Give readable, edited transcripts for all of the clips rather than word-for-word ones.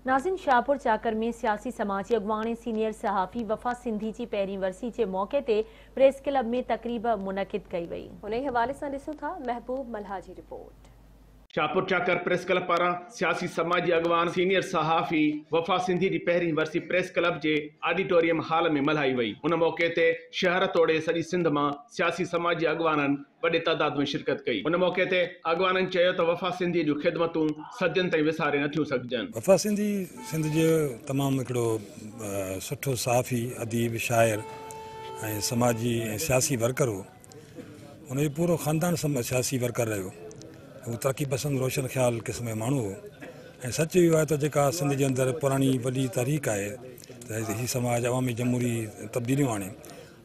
ناظرين شاهپور چاڪر ۾ سياسي سماجي اڳواڻ ۽ سينيئر صحافي وفا سنڌي جي پهرين ورسي جي موقعي تي پريس ڪلب ۾ تقريب منعقد ڪئي وئي. انهي حوالي سان ڏسون ٿا محبوب ملاح جي رپورٽ. شاهپور چاڪر پريس ڪلب پاران سياسي سماجي اڳواڻ سينيئر صحافي وفا سنڌي جي پهرين ورسي پريس ڪلب جي آڊيٽوريم هال ۾ ملهائي وئي. ان موقعي تي شهر توڙي سڄي سنڌ مان سياسي سماجي اڳواڻن وڏي تعداد ۾ شرڪت ڪئي. ان موقعي تي اڳواڻن چيو ته وفا سنڌي جون خدمتون صدين تائين وساري نٿيون سگهجن. وفا سنڌي سنڌ جو تمام هڪڙو سٺو صحافي، اديب، شاعر ۽ سماجي ۽ سياسي ورڪر هو. هن جو پورو خاندان سياسي ورڪر رهيو. هو ترقي پسند روشن خيال قسم جو ماڻهو هو ۽ سچ اهو آهي ته جيڪا سنڌ جي اندر پراڻي وڏي تحريڪ آهي ته هي سماج عوامي جمهوري تبديليون آڻي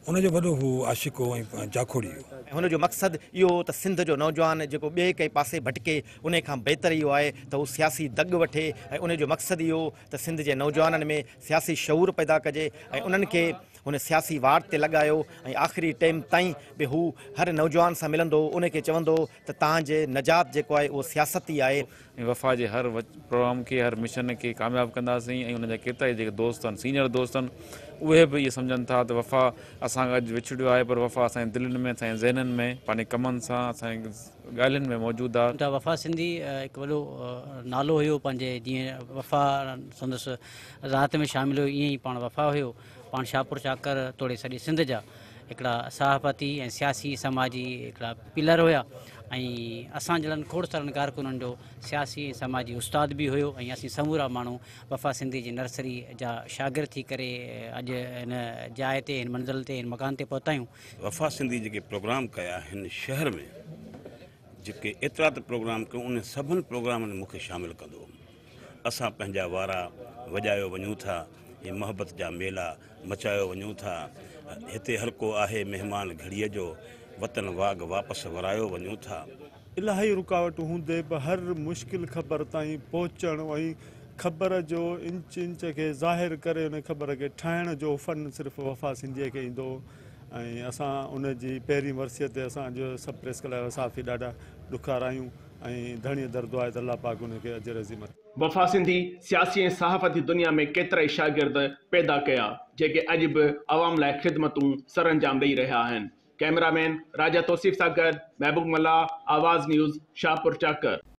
ان جو وڏو هو عاشق هو ۽ جاکوڙي هو. ۽ هن جو مقصد اهو هو ته سنڌ جو نوجوان جيڪو ٻئي ڪنهن پاسي ڀٽڪي انهي کان بهتر اهو آهي ته هو سياسي دڳ وٺي ۽ انهي جو مقصد اهو هو ته سنڌ جي نوجوانن ۾ سياسي شعور پيدا ڪجي ۽ انهن کي هن سياسي واٽ تي لڳايو ۽ آخري ٽيم تائين به هو هر نوجوان سان ملندو هو انهي کي چوندو هو ته توهان جي نجات جيڪو آهي اهو سياست ئي آهي. ۽ وفا جي هر پروگرام کي هر مشن کي ڪامياب ڪنداسين ۽ انهن جا ڪيترائي جيڪي دوست آهن سينئر دوست آهن اهي به اهي سمجهن ٿا ته وفا اسان کان اڄ وڇڙيو آهي پر وفا اسان جي دلين ۾ اسان جي ذهنن ۾ پنهنجي ڪمن سان اسان جي ڳالهين ۾ موجود آهي. ته وفا سنڌي هڪ وڏو نالو هيو پنهنجي جيئن وفا سندس ذات ۾ شامل هيو ايئن ئي پاڻ وفا هيو پاڻ شاهپور چاڪر توڙي سڄي سنڌ جا هڪڙا صحافتي ۽ سياسي سماجي هڪڙا پلر هيا ۽ اسان جهڙن کوڙ سارن ڪارڪنن جو سياسي ۽ سماجي استاد به هيو ۽ اسين سمورا ماڻهو وفا سنڌي جي نرسري جا شاگرد ٿي ڪري اڄ هن جاء تي هن منزل تي هن مڪان تي پهتا آهيون. وفا سنڌي جيڪي پروگرام ڪيا هن شهر ۾ جيڪي ايترا ته پروگرام ڪيو انهن سڀن پروگرامن ۾ مون کي شامل ڪندو هو. اسان پنهنجا وارا وڄايو وڃون ٿا، هي محبت جا ميلا مچايو وڃون ٿا، هتي هر ڪو آهي مهمان گهڙيء جو، وطن واڳ واپس ورايو وڃون ٿا. الاهي رڪاوٽون هوندي به هر مشڪل خبر تائين پهچڻ ۽ خبر جو انچ انچ کي ظاهر ڪري ان خبر کي ٺاهڻ جو فن صرف وفا سنڌيء کي ايندو هو ۽ اسان ان جي پهرين ورسيء تي اسان جو سڀ پريس ڪلب جا صحافي ڏاڍا ڏکارا آهيون. ۽ ڌڻيء در دعا آهي ته الله پاڪ ان کي اجر عظيم عطا. وفا سنڌي سياسي ۽ صحافتي دنيا ۾ ڪيترائي شاگرد پيدا ڪيا، جيڪي اڄ به عوام لاء خدمتون سرانجام ڏئي رهيا آهن. ڪئميرا مين راجا توصيف سان گڏ محبوب ملاح، آواز نيوز، شاهپور چاڪر.